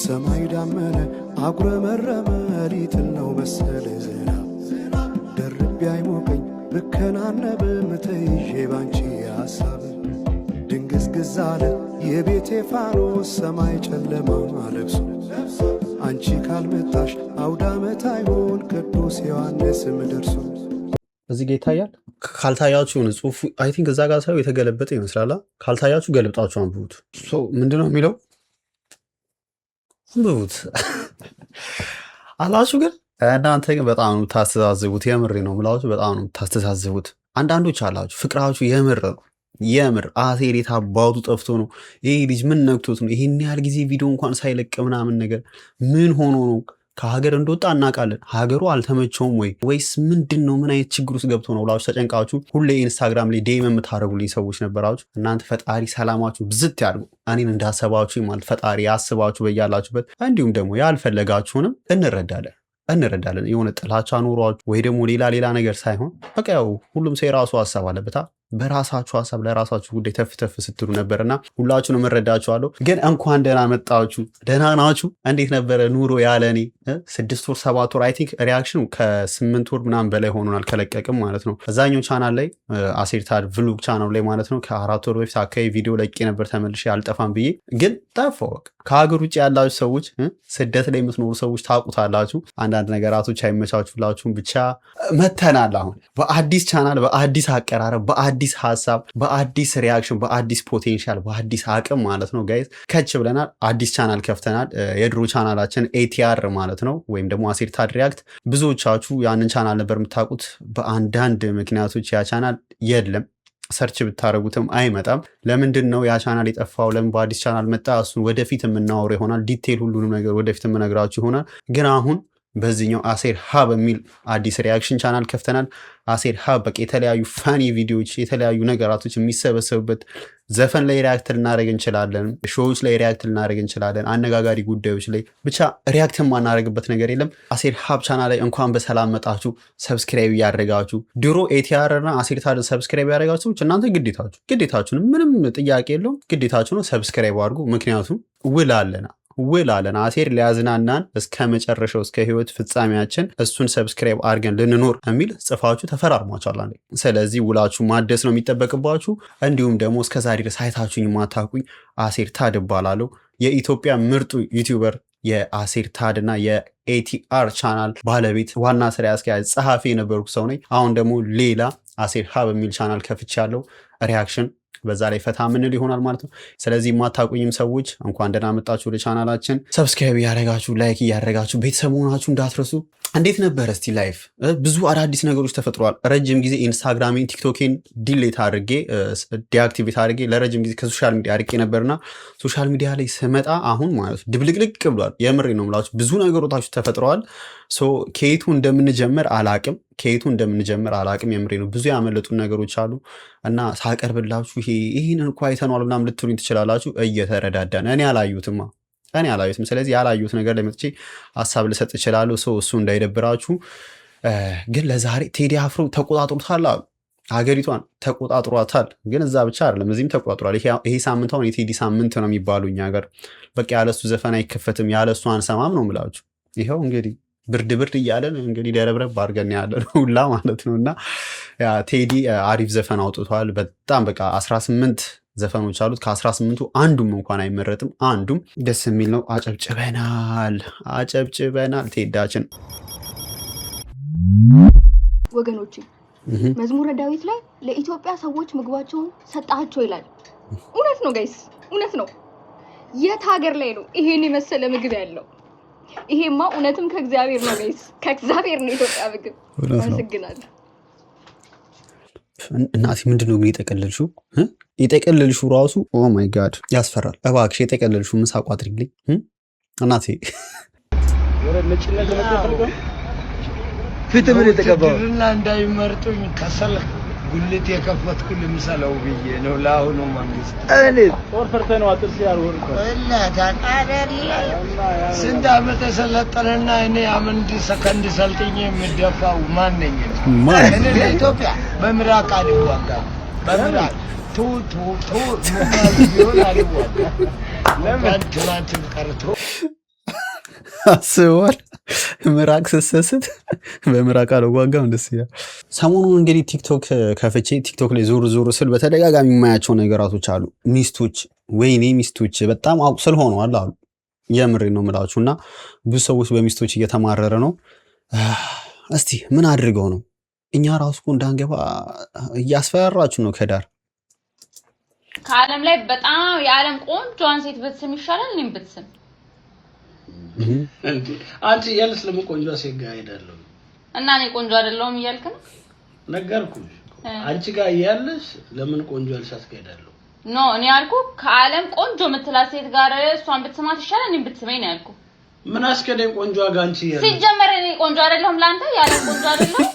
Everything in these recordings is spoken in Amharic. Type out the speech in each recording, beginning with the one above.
ሰማይ ዳመነ አጉረመረመ፣ ሊጥል ነው መሰል ዝናብ። ደርቤ አይሞቀኝ ብከናነብም ተይዤ ባንቺ ሐሳብ። ድንግዝግዝ አለ የቤቴ ፋኖስ፣ ሰማይ ጨለማ ለብሶ። አንቺ ካልመጣሽ አውዳመት አይሆን ቅዱስ ዮሐንስም ደርሶ። እዚህ ጋ ይታያል። ካልታያችሁ የሆነ ጽሁፉ I think እዛ ጋር ሳየው የተገለበጠ ይመስላል። ካልታያችሁ ገልብጣችሁ አንብቡት። So ምንድነው የሚለው? አንብቡት አላችሁ። ግን እናንተ ግን በጣም ነው የምታስተዛዝቡት። የምሬ ነው የምላችሁ፣ በጣም ነው የምታስተዛዝቡት። አንዳንዶች አላችሁ ፍቅራችሁ የምር ነው። የምር አሴር የት አባቱ ጠፍቶ ነው? ይህ ልጅ ምን ነክቶት ነው? ይህን ያህል ጊዜ ቪዲዮ እንኳን ሳይለቅ ምናምን ነገር ምን ሆኖ ነው? ከሀገር እንደወጣ እናውቃለን። ሀገሩ አልተመቸውም ወይ ወይስ ምንድን ነው? ምን አይነት ችግር ውስጥ ገብቶ ነው ብላችሁ ተጨንቃችሁ ሁሌ ኢንስታግራም ላይ DM የምታደርጉልኝ ሰዎች ነበራችሁ። እናንተ ፈጣሪ ሰላማችሁ ብዝት ያድርጉ። እኔን እንዳሰባችሁ ማለት ፈጣሪ ያስባችሁ በያላችሁበት። እንዲሁም ደግሞ ያልፈለጋችሁንም እንረዳለን እንረዳለን። የሆነ ጥላቻ ኖሯችሁ ወይ ደግሞ ሌላ ሌላ ነገር ሳይሆን በቃ ያው ሁሉም ሰው የራሱ ሀሳብ አለበታ። በራሳችሁ ሀሳብ ለራሳችሁ ጉዳይ ተፍ ተፍ ስትሉ ነበርና ሁላችሁንም እረዳችኋለሁ። ግን እንኳን ደህና መጣችሁ። ደህና ናችሁ? እንዴት ነበረ ኑሮ ያለ እኔ? 6 ወር 7 ወር፣ I think reaction ኑ ከ8 ወር ምናምን በላይ ሆኖናል ከለቀቅም ማለት ነው። እዛኛው ቻናል ላይ፣ አሴርታድ vlog ቻናል ላይ ማለት ነው፣ ከ4 ወር በፊት አካባቢ ቪዲዮ ለቄ ነበር ተመልሼ አልጠፋም ብዬ፣ ግን ጠፋሁ። በቃ ከሀገር ውጭ ያላችሁ ሰዎች፣ ስደት ላይ የምትኖሩ ሰዎች ታውቁታላችሁ። አንዳንድ ነገራቶች አይመቻቹላችሁም። ብቻ መተናል አሁን በአዲስ ቻናል፣ በአዲስ አቀራረብ፣ በአዲስ ሀሳብ፣ በአዲስ reaction፣ በአዲስ potential፣ በአዲስ አቅም ማለት ነው guys ከች ብለናል። አዲስ ቻናል ከፍተናል። የድሮ ቻናላችን ATR ማለት ነው ወይም ደግሞ አሴርታድ react፣ ብዙዎቻችሁ ያንን ቻናል ነበር የምታውቁት። በአንዳንድ ምክንያቶች ያ ቻናል የለም፣ search ብታደረጉትም አይመጣም። ለምንድን ነው ያ ቻናል የጠፋው? ለምን በአዲስ ቻናል መጣ? እሱን ወደፊት የምናወራው ይሆናል። Detail ሁሉንም ነገር ወደፊት የምነግራችሁ ይሆናል። ግን አሁን በዚህኛው አሴር ሀብ የሚል አዲስ reaction ቻናል ከፍተናል። አሴር ሀብ በቃ የተለያዩ funny ቪዲዮዎች፣ የተለያዩ ነገራቶች የሚሰበሰቡበት፣ ዘፈን ላይ react ልናደርግ እንችላለን፣ show ዎች ላይ react ልናደርግ እንችላለን፣ አነጋጋሪ ጉዳዮች ላይ ብቻ react የማናደርግበት ነገር የለም። አሴር ሀብ ቻናል ላይ እንኳን በሰላም መጣችሁ። Subscribe እያደረጋችሁ፣ ድሮ ATR እና አሴር ታድን subscribe ያደረጋችሁ ሰዎች እናንተ ግዴታችሁ ግዴታችሁ ነው፣ ምንም ጥያቄ የለውም፣ ግዴታችሁ ነው። Subscribe አድርጉ። ምክንያቱም ውል አለና ውል አለን። አሴር ሊያዝናናን እስከ መጨረሻው እስከ ህይወት ፍጻሜያችን እሱን subscribe አድርገን ልንኖር የሚል ጽፋችሁ ተፈራርሟችኋል። አንዴ። ስለዚህ ውላችሁ ማደስ ነው የሚጠበቅባችሁ። እንዲሁም ደግሞ እስከዛሬ ድረስ አይታችሁኝ የማታውቁኝ አሴር ታድ እባላለሁ። የኢትዮጵያ ምርጡ YouTuber፣ የአሴር ታድ እና የ ATR ቻናል ባለቤት፣ ዋና ስራ አስኪያጅ፣ ጸሐፊ የነበርኩ ሰው ነኝ። አሁን ደግሞ ሌላ አሴር ሀብ የሚል ቻናል ከፍቻለሁ። Reaction በዛ ላይ ፈታ ምንል ይሆናል ማለት ነው። ስለዚህ የማታውቁኝም ሰዎች እንኳን ደህና መጣችሁ ወደ ቻናላችን። Subscribe እያደረጋችሁ፣ like እያደረጋችሁ ቤተሰብ መሆናችሁ እንዳትረሱ። እንዴት ነበር እስቲ life? ብዙ አዳዲስ ነገሮች ተፈጥረዋል። ረጅም ጊዜ ኢንስታግራሜን ቲክቶኬን delete አድርጌ፣ deactivate አድርጌ ለረጅም ጊዜ ከ social media አርቄ ነበርና social media ላይ ስመጣ አሁን ማለት ድብልቅልቅ ብሏል። የምሬ ነው የምላችሁ፣ ብዙ ነገሮች ተፈጥረዋል። So ከየቱ እንደምንጀምር አላቅም። ከየቱ እንደምንጀምር አላቅም። የምሬ ነው። ብዙ ያመለጡን ነገሮች አሉ እና ሳቀርብላችሁ ይሄ ይህንን እኮ አይተነዋል ምናምን ልትሉኝ ትችላላችሁ። እየተረዳዳን፣ እኔ አላዩትማ፣ እኔ አላዩትም። ስለዚህ ያላዩት ነገር ላይ መጥቼ ሀሳብ ልሰጥ እችላለሁ። ሰው እሱ እንዳይደብራችሁ። ግን ለዛሬ ቴዲ አፍሮ ተቆጣጥሮታል አሉ፣ ሀገሪቷን ተቆጣጥሯታል። ግን እዛ ብቻ አይደለም፣ እዚህም ተቆጣጥሯል። ይሄ ሳምንት አሁን የቴዲ ሳምንት ነው የሚባሉ እኛ ሀገር። በቃ ያለሱ ዘፈን አይከፈትም፣ ያለሱ አንሰማም ነው የምላችሁ። ይኸው እንግዲህ ብርድ ብርድ እያለን እንግዲህ ደረብረብ አድርገን ያለ ነው ሁላ ማለት ነው። እና ቴዲ አሪፍ ዘፈን አውጥቷል። በጣም በቃ 18 ዘፈኖች አሉት። ከ18ቱ አንዱም እንኳን አይመረጥም። አንዱም ደስ የሚል ነው። አጨብጭበናል፣ አጨብጭበናል ቴዳችን። ወገኖቼ፣ መዝሙረ ዳዊት ላይ ለኢትዮጵያ ሰዎች ምግባቸውን ሰጣቸው ይላል። እውነት ነው guys፣ እውነት ነው። የት ሀገር ላይ ነው ይሄን የመሰለ ምግብ ያለው? ይሄማ እውነትም ከእግዚአብሔር ነው guys፣ ከእግዚአብሔር ነው የኢትዮጵያ ምግብ። አመሰግናለሁ። እናቴ ምንድን ነው ግን የጠቀለልሽው? የጠቀለልሽው ራሱ oh my God ያስፈራል። እባክሽ የጠቀለልሽው ምሳ ቋጥሪልኝ እናቴ። ፊት ምን የተቀባው? ውትድርና እንዳይመርጡኝ ከሰል ጉልት የከፈትኩ ልምሰለው ብዬ ነው ለአሁኑ መንግስት። እኔ ጦር ፈርተህ ነው አጥር ሲያልወርቀው። ስንት ዓመት የሰለጠነና እኔ አንድ ሰከንድ ሰልጥኜ የምደፋው ማን ነኝ? ማን? እኔ ለኢትዮጵያ በምራቅ አልዋጋም። በምራቅ ቱ ቱ ቱ ምናምን ቢሆን አልዋጋም። እንኳን ትናንትም ቀርቶ አስበዋል። ምራቅ ስሰስት በምራቅ አልዋጋም፣ ደስ ይላል። ሰሞኑን እንግዲህ ቲክቶክ ከፍቼ ቲክቶክ ላይ ዞር ዞር ስል በተደጋጋሚ የማያቸው ነገራቶች አሉ። ሚስቶች፣ ወይኔ ሚስቶች በጣም አቁስል ሆነዋል አሉ። የምሬ ነው የምላችሁ። እና ብዙ ሰዎች በሚስቶች እየተማረረ ነው። እስቲ ምን አድርገው ነው? እኛ ራሱ እኮ እንዳንገባ እያስፈራራችሁ ነው ከዳር። ከዓለም ላይ በጣም የዓለም ቆንጆዋን ሴት ብትስም ይሻላል እኔም ብትስም? እንዴ፣ አንቺ እያለች ለምን ቆንጆ ሴት ጋር እሄዳለሁ? እና እኔ ቆንጆ አይደለሁም እያልክ ነው? ነገርኩሽ እኮ። አንቺ ጋር እያለሽ ለምን ቆንጆ ያልሻት ጋር እሄዳለሁ? No፣ እኔ ያልኩ ከዓለም ቆንጆ የምትላት ሴት ጋር እሷን ብትስማት ይሻላል እኔም ብትስመኝ ነው ያልኩ። ምን አስከደኝ ቆንጆ ጋር አንቺ እያለሽ? ሲጀመር እኔ ቆንጆ አይደለሁም ለአንተ? የዓለም ቆንጆ አይደለሁም?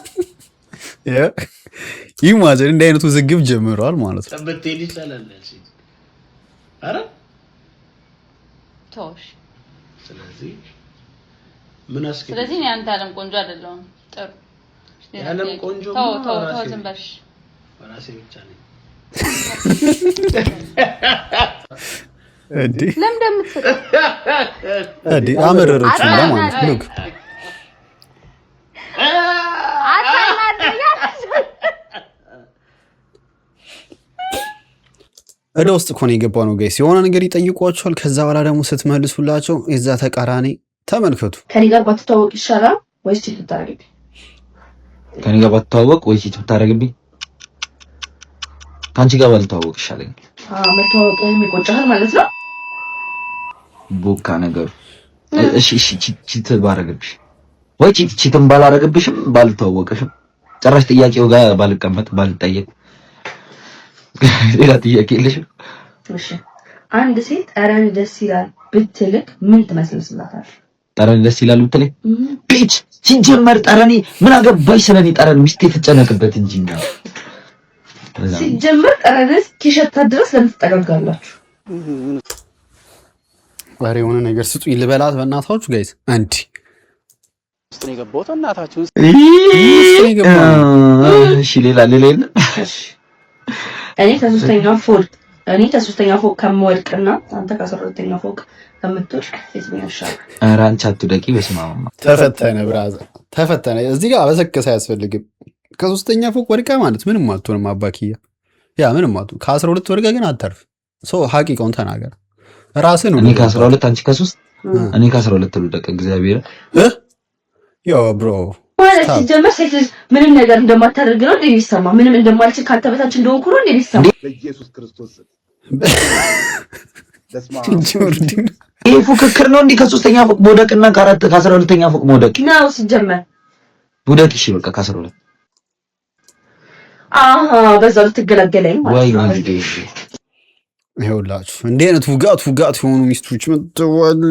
Imagine፣ እንዲህ አይነቱ ውዝግብ ጀምረዋል ማለት ነው። ብትሄድ ይሻላል ያልሽኝ። ኧረ ተውሽ። ስለዚህ ምን አስከደኝ? ስለዚህ እኔ አንተ የዓለም ቆንጆ አይደለሁም። ጥሩ። የዓለም ቆንጆ ተው ተው ተው። ራሴ ዝም በል። ራሴ ብቻ ነኝ። እንዴ! ለምን እንደምትሰጠው? እንዴ፣ አመረረችው ማለት look። አታናደኛ። እዳ ውስጥ እኮ ነው የገባ ነው guys። የሆነ ነገር ይጠይቋቸዋል። ከዛ በኋላ ደግሞ ስትመልሱላቸው የዛ ተቃራኒ ተመልከቱ። ከኔ ጋር ባትተዋወቅ ይሻላል ወይስ cheat ብታደርግብኝ? ከኔ ጋር ባትተዋወቅ ወይ cheat ብታደርግብኝ? ከአንቺ ጋር ባልተዋወቅ ይሻለኛል። አዎ፣ መተዋወቅህም ይቆጭሃል ማለት ነው። ቦካ ነገሩ። እሺ፣ cheat ባረግብሽ ወይ cheat ም ባላረግብሽም ባልተዋወቅሽም፣ ጭራሽ ጥያቄው ጋር ባልቀመጥ፣ ባልጠየቅ። ሌላ ጥያቄ የለሽም? እሺ፣ አንድ ሴት ጠረን ደስ ይላል ብትልክ ምን ትመስልስላታል? ጠረን ደስ ይላል ብትለኝ፣ bitch፣ ሲጀመር ጠረኔ ምን አገባሽ ስለኔ ጠረን? ሚስቴ ትጨነቅበት እንጂ እኛ ሲጀመር ጠረን እስኪሸታት ድረስ ለምን ትጠጋጋላችሁ? ኧረ የሆነ ነገር ስጡኝ ልበላት በእናታችሁ guys። እንዲ ውስጥ ነው የገባሁት። እናታችሁ ውስጥ ነው የገባነው። እሺ፣ ሌላ ሌላ የለም? እኔ ከሶስተኛ ፎቅ ከምወድቅና አንተ ከ12ኛ ፎቅ ከምትወድቅ የትኛው ይሻላል? ኧረ አንቺ አትውደቂ። በስመ አብ። ተፈተነ brother፣ ተፈተነ። እዚህ ጋር በሰከሰ አያስፈልግም። ከሶስተኛ ፎቅ ወድቀ ማለት ምንም አትሆንም አባኪያ፣ yeah፣ ምንም አትሆንም። ከ12 ወድቀ ግን አተርፍ። So ሀቂቃውን ተናገር ራስን። እኔ ከ12፣ አንቺ ከ3፣ እኔ ከ12 ልውደቅ። እግዚአብሔር። Yo bro። ማለት ሲጀመር ሴት ልጅ ምንም ነገር እንደማታደርግ ነው እንደ የሚሰማ? ምንም እንደማልችል፣ ካንተ በታች እንደሆንኩ ነው እንደ የሚሰማ? በኢየሱስ ክርስቶስ በስመ አብ። ጆርዲን። ይሄ ፉክክር ነው እንዲህ ከሶስተኛ ፎቅ መውደቅና ከአራት ከ12ኛ ፎቅ መውደቅ? ነው ሲጀመር። ውደቅ። እሺ በቃ ከ12። አሃ፣ በዛው ልትገላገለኝ ማለት ወይ ነው። ወንዴ! ይኸውላችሁ እንዲህ አይነት ውጋት ውጋት የሆኑ ሚስቶች መጥተዋል።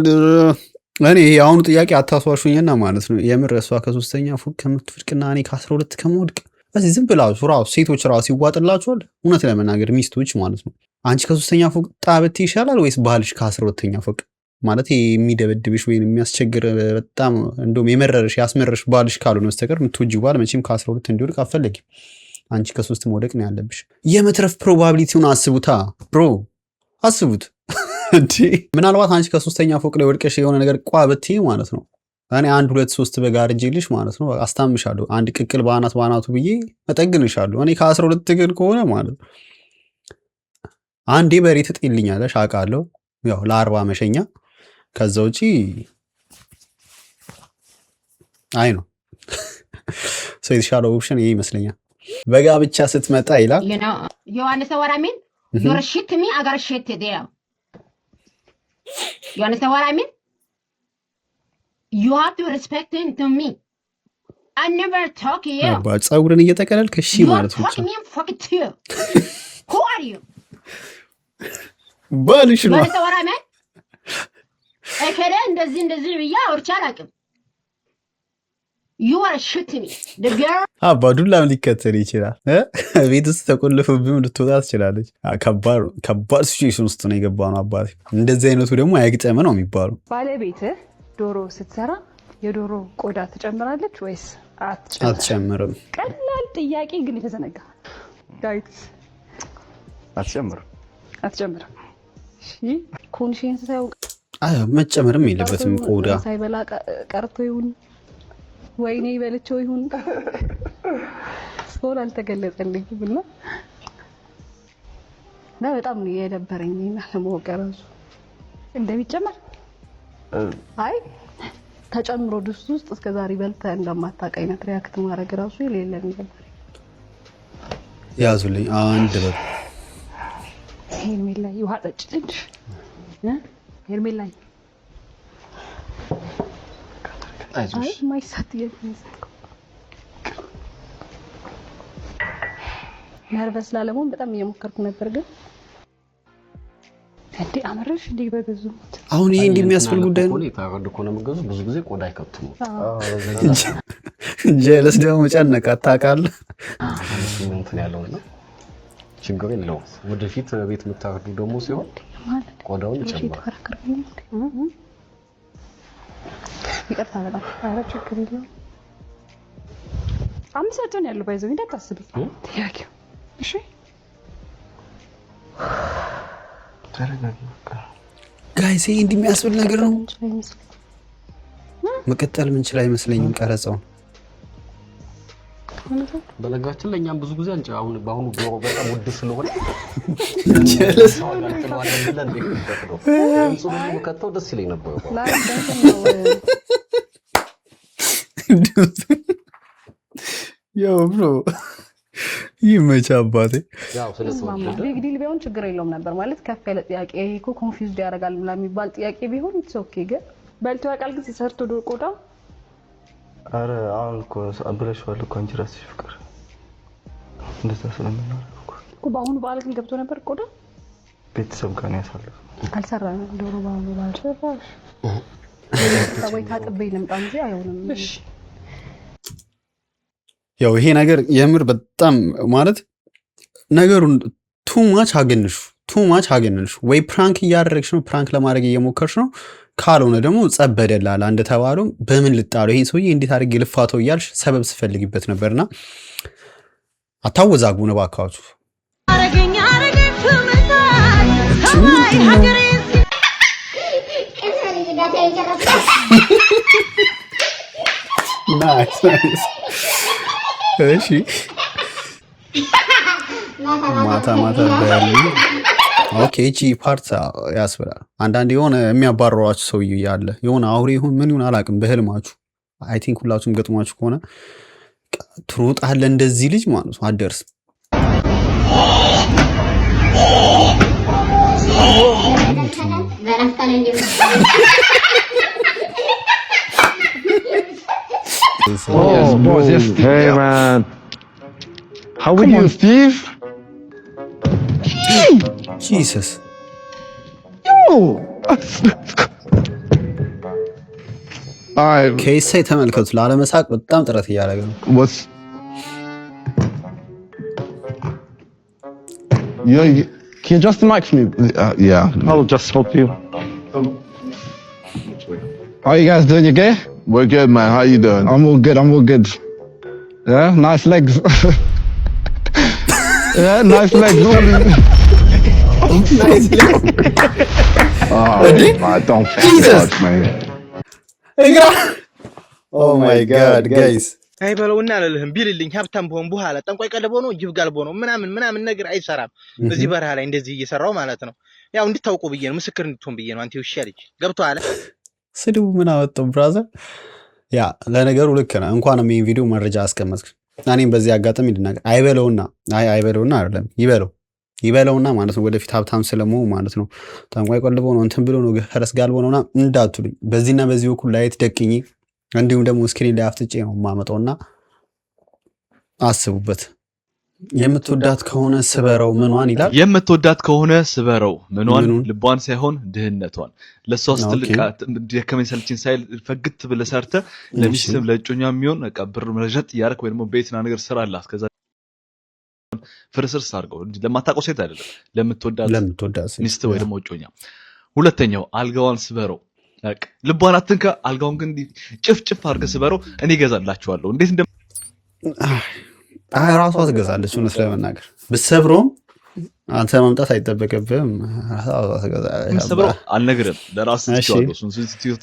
እኔ የአሁኑ ጥያቄ አታስዋሹኝና ማለት ነው። የምር እሷ ከሶስተኛ ፎቅ ከምትወድቅና እኔ ከ12 ከምወድቅ በዚህ ዝም ብላችሁ ራሱ ሴቶች ራሱ ይዋጥላችኋል። እውነት ለመናገር ሚስቶች ማለት ነው። አንቺ ከሶስተኛ ፎቅ ጣብት ይሻላል ወይስ ባልሽ ከ12ኛ ፎቅ፣ ማለት ይሄ የሚደበድብሽ ወይም የሚያስቸግር፣ በጣም እንደውም የመረረሽ ያስመረሽ ባልሽ ካልሆነ በስተቀር የምትወጂው ባል መቼም ከ12 እንዲወድቅ አትፈልጊም። አንቺ ከሶስት መውደቅ ነው ያለብሽ። የመትረፍ probability ውን አስቡታ bro፣ አስቡት እንዴ። ምናልባት አንቺ ከሶስተኛ ፎቅ ላይ ወድቀሽ የሆነ ነገር ቋ ብትይ ማለት ነው፣ እኔ አንድ ሁለት ሶስት በግ አርጄልሽ ማለት ነው አስታምሻለሁ። አንድ ቅቅል በአናት በአናቱ ብዬ እጠግንሻለሁ። እኔ ከ12 ግን ከሆነ ማለት ነው አንዴ በሬ ትጥይልኛለሽ አውቃለሁ፣ ያው ለ40 መሸኛ። ከዛ ውጪ አይ ነው ሰው የተሻለው option ይሄ ይመስለኛል። በጋብቻ ስትመጣ ይላል። You understand what I mean? You're a shit to me, I got a shit to them. You understand what I mean? You have to respect it to me. I never talk to you. አባ ፀጉርን እየጠቀለልክ እሺ You are ማለት ብቻ። talking me, I'm fucking to you. Who are you? ባልሽ You ነው። understand what I mean? እከሌ እንደዚህ እንደዚህ ብዬ አውርቼ አላውቅም። You are a shit to me. The girl አባ ዱላም ሊከተል ይችላል እ? ቤት ውስጥ ተቆልፎብህም ልትወጣ ትችላለች። ከባድ ከባድ situation ውስጥ ነው የገባ ነው አባቴ። እንደዚህ አይነቱ ደግሞ አይግጠም ነው የሚባለው። ባለቤትህ ዶሮ ስትሰራ የዶሮ ቆዳ ትጨምራለች ወይስ አትጨምርም? አትጨምርም። ቀላል ጥያቄ ግን የተዘነጋ። ዳዊት? አትጨምርም። አትጨምርም። እሺ፣ conscience ሳያውቅ አይ መጨመርም የለበትም ቆዳ። ሳይበላ ቀርቶ ይሁን ወይኔ ይበልቸው ይሁን እስካሁን አልተገለጸልኝም እና በጣም ነው የደበረኝ እና ለማወቅ ራሱ እንደሚጨመር። አይ፣ ተጨምሮ ድስት ውስጥ እስከ ዛሬ በልተህ እንደማታውቅ አይነት react ማድረግ ራሱ የሌለ ነበር። ያዙልኝ አንድ በል። ሄርሜላ፣ ውሃ ጠጭ ትንሽ እ ሄርሜላ። አይ፣ የማይሳት ጥያቄ ነው የሰጠኸው። Nervous ላለመሆን በጣም እየሞከርኩ ነበር ግን እንዴ አመረሽ እንዴ በገዙ ሞት። አሁን ይሄ እንዲህ የሚያስብል ጉዳይ ነው። የታረዱ ከሆነ የምገዙ ብዙ ጊዜ ቆዳ አይከቱም። ጀለስ ደግሞ ጨነቃት ታውቃለህ። እንትን ያለው እና ችግር የለውም። ወደፊት ቤት የምታረዱ ደግሞ ሲሆን ቆዳውን ይጨምራል። ይቅርታ በጣም። ኧረ ችግር የለውም። 5 ሰዓት ነው ያለው፣ ባይዘው እንዳታስቢ ጥያቄው። እሺ። ተረጋጊ በቃ። Guys፣ ይሄ እንዲህ የሚያስብል ነገር ነው። መቀጠል ምንችል አይመስለኝም ቀረጻውን። በነገራችን ላይ እኛም ብዙ ጊዜ አንጭ አሁን በአሁኑ ዶሮ በጣም ውድ ስለሆነ ጀለስ እንጥለዋለን ብለን የከበት ነው። ድምፁ ሁሉ ከተው ደስ ይለኝ ነበር። ላይ እንትን ነው። Yo bro፣ ይመች አባቴ። ያው ስለተወደደ Big deal ቢሆን ችግር የለውም ነበር፣ ማለት ከፍ ያለ ጥያቄ፣ ይሄ እኮ confused ያደርጋል ምናምን የሚባል ጥያቄ ቢሆን it's okay፣ ግን በልቶ ያውቃል ግን ሰርቶ ዶሮ ቆዳ? አረ አሁን እኮ ብለሽዋል እኮ አንቺ ራስሽ ፍቅር፣ እንደዛ ስለምናደርግ እኮ። እኮ በአሁኑ በዓል ግን ገብቶ ነበር ቆዳ? ቤተሰብ ጋር ነው ያሳለፍነው። አልሰራንም ዶሮ በአሁኑ በዓል። ጭራሽ። ወይ ታጥቤ ልምጣ እንጂ አይሆንም። እሺ። ያው ይሄ ነገር የምር በጣም ማለት ነገሩን too much አገንሹ፣ too much አገንሹ። ወይ prank እያደረግሽ ነው፣ prank ለማድረግ እየሞከርሽ ነው። ካልሆነ ደግሞ ጸብ በደላላ እንደተባለው በምን ልጣለው ይሄን ሰውዬ፣ እንዴት አድርጌ ልፋተው እያልሽ ሰበብ ስፈልግበት ነበርና አታወዛግቡን እባካችሁ። አረገኝ አረገኝ ሰማይ ሀገሬ። Nice, nice። እሺ፣ ማታ ማታ በሉ። Okay፣ እቺ part ያስብላል። አንዳንድ የሆነ የሚያባረሯችሁ ሰውዬ ያለ የሆነ አውሬ ይሁን ምን ይሁን አላውቅም፣ በህልማችሁ I think ሁላችሁም ገጥሟችሁ ከሆነ ትሮጣለህ እንደዚህ ልጅ ማለት ነው፣ አትደርስም። Oh, boss, yes, Hey, man. How are you, Steve? Jesus. Yo! All right. ከይሳይ ተመልከቱ፣ ላለመሳቅ በጣም ጥረት እያደረገ ነው። What's You, can you adjust the mic for me? Yeah. I'll just help you. How are you guys doing? You okay? We're good, man. How you doing? I'm all good. I'm all good. Yeah, nice legs. Yeah, nice legs. Nice legs. Oh, my, don't Jesus. touch me. Oh my God, guys. አይበለውና አልልህም ቢልልኝ ሀብታም ብሆን በኋላ ጠንቋይ ቀልቦ ነው፣ ጅብ ጋልቦ ነው ምናምን ምናምን ነገር አይሰራም። እዚህ በረሃ ላይ እንደዚህ እየሰራው ማለት ነው። ያው እንድታውቁ ብዬ ነው፣ ምስክር እንድትሆን ብዬ ነው። አንተ ውሻ ልጅ፣ ገብቶሃል? ስድቡ ምን አወጣው brother? Yeah፣ ለነገሩ ልክ ነህ። እንኳንም ይህን ቪዲዮ መረጃ አስቀመጥክ። እኔም በዚህ አጋጣሚ ልናገር፣ አይበለውና፣ አይ አይበለውና አይደለም፣ ይበለው ይበለውና ማለት ነው። ወደፊት ሀብታም ስለመሆን ማለት ነው። ጠንቋይ ቆልቦ ነው፣ እንትን ብሎ ነው፣ ፈረስ ጋልቦ ነውና እንዳትሉኝ። በዚህና በዚህ በኩል light ደቅኜ እንዲሁም ደግሞ screen ላይ አፍጥጬ ነው የማመጣውና አስቡበት። የምትወዳት ከሆነ ስበረው ምኗን ይላል። የምትወዳት ከሆነ ስበረው ምኗን? ልቧን ሳይሆን ድህነቷን። ለእሷ ስትል ደከመኝ ሰለቸኝ ሳይል ፈግት ብለህ ሰርተህ ለሚስትም ለእጮኛ የሚሆን በቃ ብር መረዠጥ እያደረክ ወይ ደግሞ ቤትና ነገር ስራላት። ከዛ ፍርስርስ አድርገው እንጂ ለማታውቀው ሴት አይደለም፣ ለምትወዳት ለምትወዳት ሴት ሚስት ወይ ደግሞ እጮኛ። ሁለተኛው አልጋዋን ስበረው። በቃ ልቧን አትንካ፣ አልጋውን ግን ጭፍጭፍ አድርገህ ስበረው። እኔ እገዛላችኋለሁ። እንዴት እንደ አይ፣ ራሷ ትገዛለች። እውነት ለመናገር ብትሰብረውም አንተ ማምጣት አይጠበቅብህም። ሰብረው አልነግርህም፣ ለራስህ ትቼዋለሁ። እሱን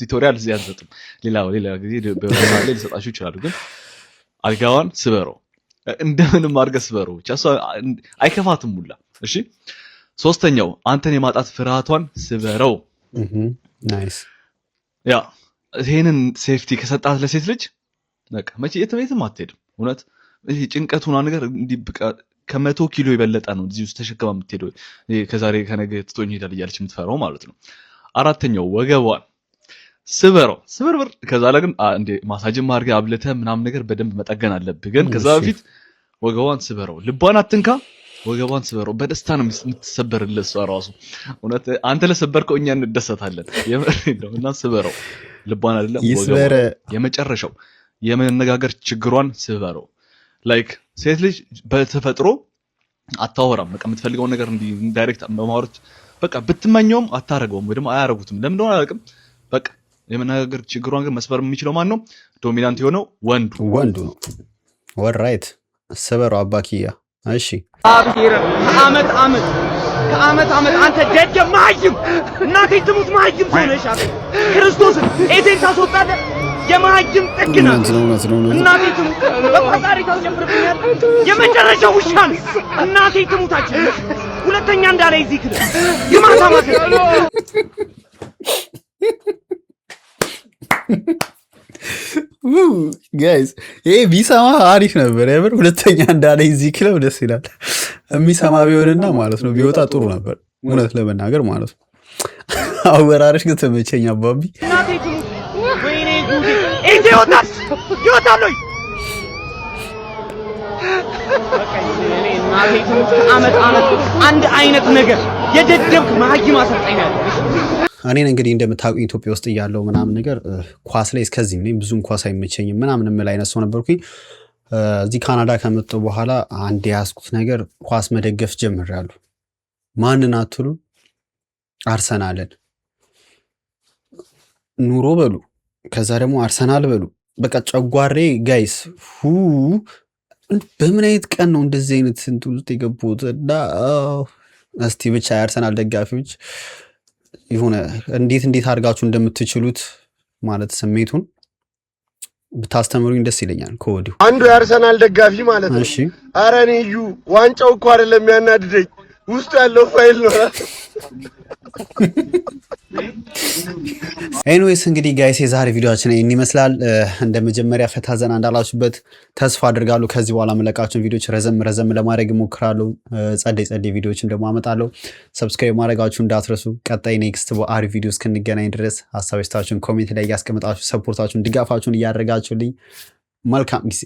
tutorial እዚህ አልሰጥም። ሌላ ሌላ ጊዜ በሆነ ላይ ሊሰጣችሁ ይችላሉ። ግን አልጋዋን ስበረው፣ እንደምንም አድርገህ ስበረው። ብቻ እሷ አይከፋትም ሁላ። እሺ፣ ሶስተኛው አንተን የማጣት ፍርሃቷን ስበረው። Nice። Yeah፣ ይሄንን safety ከሰጣት ለሴት ልጅ በቃ መቼ የትም የትም አትሄድም። እውነት ይሄ ጭንቀቱ ምናምን ነገር እንዲህ በቃ ከ100 ኪሎ የበለጠ ነው እዚህ ውስጥ ተሸክማ የምትሄደው። ይሄ ከዛሬ ከነገ ትቶኝ ይሄዳል እያለች የምትፈራው ማለት ነው። አራተኛው ወገቧን ስበረው፣ ስብርብር። ከዛ ላይ ግን እንዴ ማሳጅም አድርገህ አብልተህ ምናምን ነገር በደንብ መጠገን አለብህ። ግን ከዛ በፊት ወገቧን ስበረው፣ ልቧን አትንካ፣ ወገቧን ስበረው። በደስታ ነው የምትሰበርልህ እሷ ራሱ። እውነት አንተ ለሰበርከው እኛ እንደሰታለን። የምሬን ነው። እና ስበረው፣ ልቧን አይደለም ይስበር። ወገቧን። የመጨረሻው የመነጋገር ችግሯን ስበረው። Like ሴት ልጅ በተፈጥሮ አታወራም። በቃ የምትፈልገውን ነገር እንዲህ direct በማውራት በቃ ብትመኘውም አታረገውም ወይ ደግሞ አያረጉትም። ለምን እንደሆነ አላውቅም። በቃ የመነጋገር ችግሯን ግን መስበር የሚችለው ማን ነው? Dominant የሆነው ወንዱ። ወንዱ ነው። Alright፣ ስበረው አባኪያ። እሺ። እግዚአብሔርን ከአመት አመት ከአመት አመት አንተ ደደብ መሀይም፣ እናቴ ትሙት መሀይም ሰው ነሽ። አንተ ክርስቶስን ኤቴን ታስወጣለህ። የመሀይም ጥግ ናት። እውነት ነው፣ እውነት ነው፣ እውነት ነው። እናቴ ትሙት በፈጣሪ ታስጨምርብኛለህ። የመጨረሻው ውሻ ነህ። እናቴ ትሙታችን ሁለተኛ እንዳላይ እዚህ ክልል የማታ ማታ። Guys፣ ይሄ ቢሰማ አሪፍ ነበር። የምር ሁለተኛ እንዳለ እዚህ ክለብ ደስ ይላል። የሚሰማ ቢሆንና ማለት ነው ቢወጣ ጥሩ ነበር፣ እውነት ለመናገር ማለት ነው። አወራረሽ ግን ተመቸኝ አባቢ። እናቴ ትሙት ወይኔ ጉዴ! ኤቴ ይወጣል፣ ይወጣል ወይ? በቃ እኔ እናቴ ትሙት ከአመት አመት አንድ አይነት ነገር የደደብክ መሀይም አሰልጣኝ ነው ያለው። እኔን እንግዲህ እንደምታውቁኝ ኢትዮጵያ ውስጥ እያለው ምናምን ነገር ኳስ ላይ እስከዚህ ነኝ፣ ብዙም ኳስ አይመቸኝም ምናምን የምል አይነት ሰው ነበርኩኝ። እዚህ ካናዳ ከመጣሁ በኋላ አንድ የያዝኩት ነገር ኳስ መደገፍ ጀምሬያለሁ። ማንን አትሉ? አርሰናልን። ኑሮ በሉ፣ ከዛ ደግሞ አርሰናል በሉ። በቃ ጨጓሬ guys ሁ በምን አይነት ቀን ነው እንደዚህ አይነት እንትን ውስጥ የገቡት? እና እስቲ ብቻ የአርሰናል ደጋፊዎች የሆነ እንዴት እንዴት አድርጋችሁ እንደምትችሉት ማለት ስሜቱን ብታስተምሩኝ ደስ ይለኛል ከወዲሁ። አንዱ የአርሰናል ደጋፊ ማለት ነው። አረ እኔ እዩ ዋንጫው እኮ አይደለም የሚያናድደኝ ውስጡ ያለው ፋይል ነው። Anyways እንግዲህ guys፣ የዛሬ ቪዲዮአችን ይህን ይመስላል። እንደ መጀመሪያ ፈታ ዘና እንዳላችሁበት ተስፋ አድርጋለሁ። ከዚህ በኋላ የምለቃቸውን ቪዲዮዎች ረዘም ረዘም ለማድረግ እሞክራለሁ። ጸደይ ጸደይ ቪዲዮዎችን ደግሞ አመጣለሁ። Subscribe ማድረጋችሁ እንዳትረሱ። ቀጣይ next በአሪፍ ቪዲዮ እስክንገናኝ ድረስ ሀሳብ አስተያየታችሁን comment ላይ እያስቀመጣችሁ support ኣችሁን ድጋፋችሁን እያደረጋችሁልኝ መልካም ጊዜ።